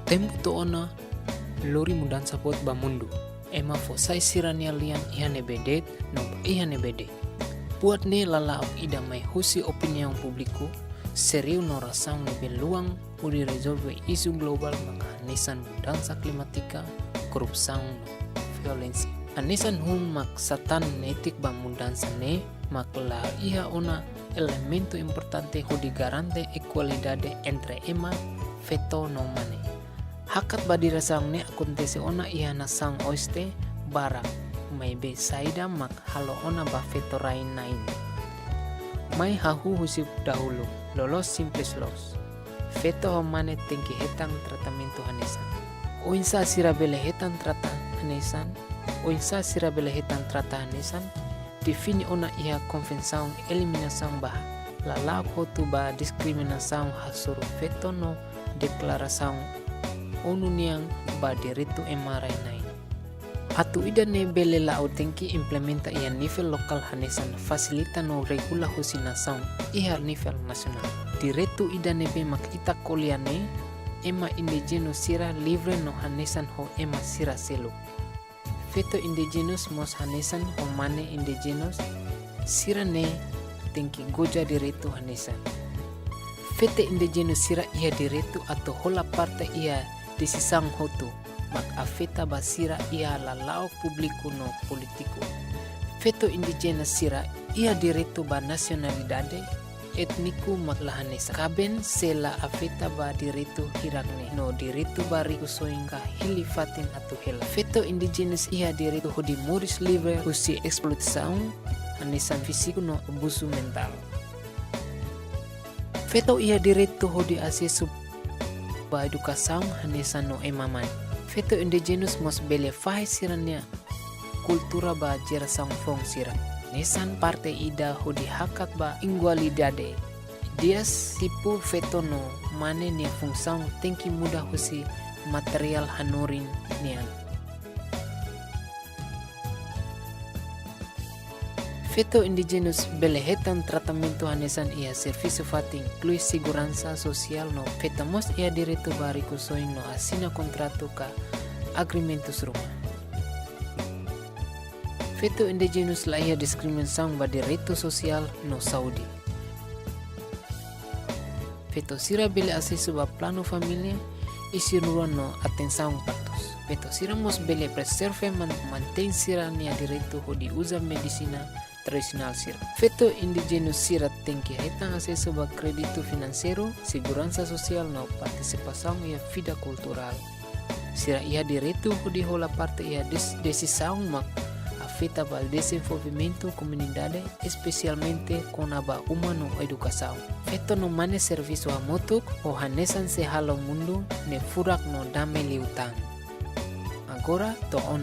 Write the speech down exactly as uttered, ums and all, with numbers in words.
Tempu to'o ona lori mudansa boot ba mundu. Ema fó sai sira-nia lian iha ne'ebé de'it no ba iha ne'ebé de'it. Buat ne'e lala'ok ida mai husi opiniaun públiku sériu no razaun ne'ebé luan hodi rezolve isu globál maka hanesan mudansa klimátika, korrupsaun no violénsia. Hanesan hun mak satan netik ba mudansa ne'e mak la iha ona elementu importante hodi garante igualdade entre ema, feto no mane. Hakat ba diresaun ne'e akontese ona iha nasaun oeste barak, maibé saida mak halo ona ba feto rai-na'in? Mai hahú husi dahuluk, loloos simples loos. Feto ho mane tenke hetan tratamentu hanesan. Oinsá sira bele hetan trata hanesan? Oinsá sira bele hetan trata hanesan? Define ona iha Konvensaun Eliminasaun ba Lala'ok Hotu ba Diskriminasaun hasoru feto no Deklarasaun ONU nian ba Direitu Ema Rai-na'in. Atu ida-ne'e bele la'o tenke implementa iha nivel lokál hanesan fasilita no regula husi nasaun iha nivel nasionál. Direitu ida ne'ebé mak ita ko'alia ne'e, ema indíjena sira livre no hanesan ho ema sira seluk. Feto indíjena mós hanesan ho mane indíjena, sira-ne'e tenke goza direitu hanesan. Feto indíjena sira iha direitu atu hola parte iha desizaun hotu mak afeta ba sira iha lala'ok públiku no polítiku. Feto indíjena sira iha direitu ba nasionalidade, étniku mak la hanesan. Kaben sei la afeta ba direitu hirak-ne'e no direitu ba rikusoin ka hili fatin atu hela. Feto indíjena iha direitu hodi moris livre husi esploitasaun, hanesan fíziku no abuzu mentál. Feto iha direitu hodi asesu ba edukasaun hanesan ho ema mane. Feto indíjena mós bele fahe sira-nia kultura ba jerasaun foun sira. Hanesan parte ida hodi hakat ba igualdade. Ideia tipu feto no mane nia funsaun tenke muda husi materiál hanorin nian. Feto indíjena bele hetan tratamentu hanesan iha servisu fatin, inklui seguransa sosiál no feto mós iha direitu ba rikusoin no asina kontratu ka agrimentus ruma. Feto indíjena la iha diskriminasaun ba direitu sosiál no saúde. Feto sira bele asesu ba planu família, isin-rua no atensaun partus. Feto sira mós bele prezerva man-, mantein sira-nia direitu hodi uza medisina tradisionál sira. Feto indíjena sira tenke hetan asesu ba kréditu finanseiru, seguransa sosiál no partisipasaun iha vida kulturál. Sira iha direitu hodi hola parte iha des-, desizaun mak afeta ba dezenvolvimentu komunidade, espesialmente kona-ba uma no edukasaun. Feto no mane servisu hamutuk, ho hanesan sei halo mundu ne'e furak no dame liután. Agora, to'o ona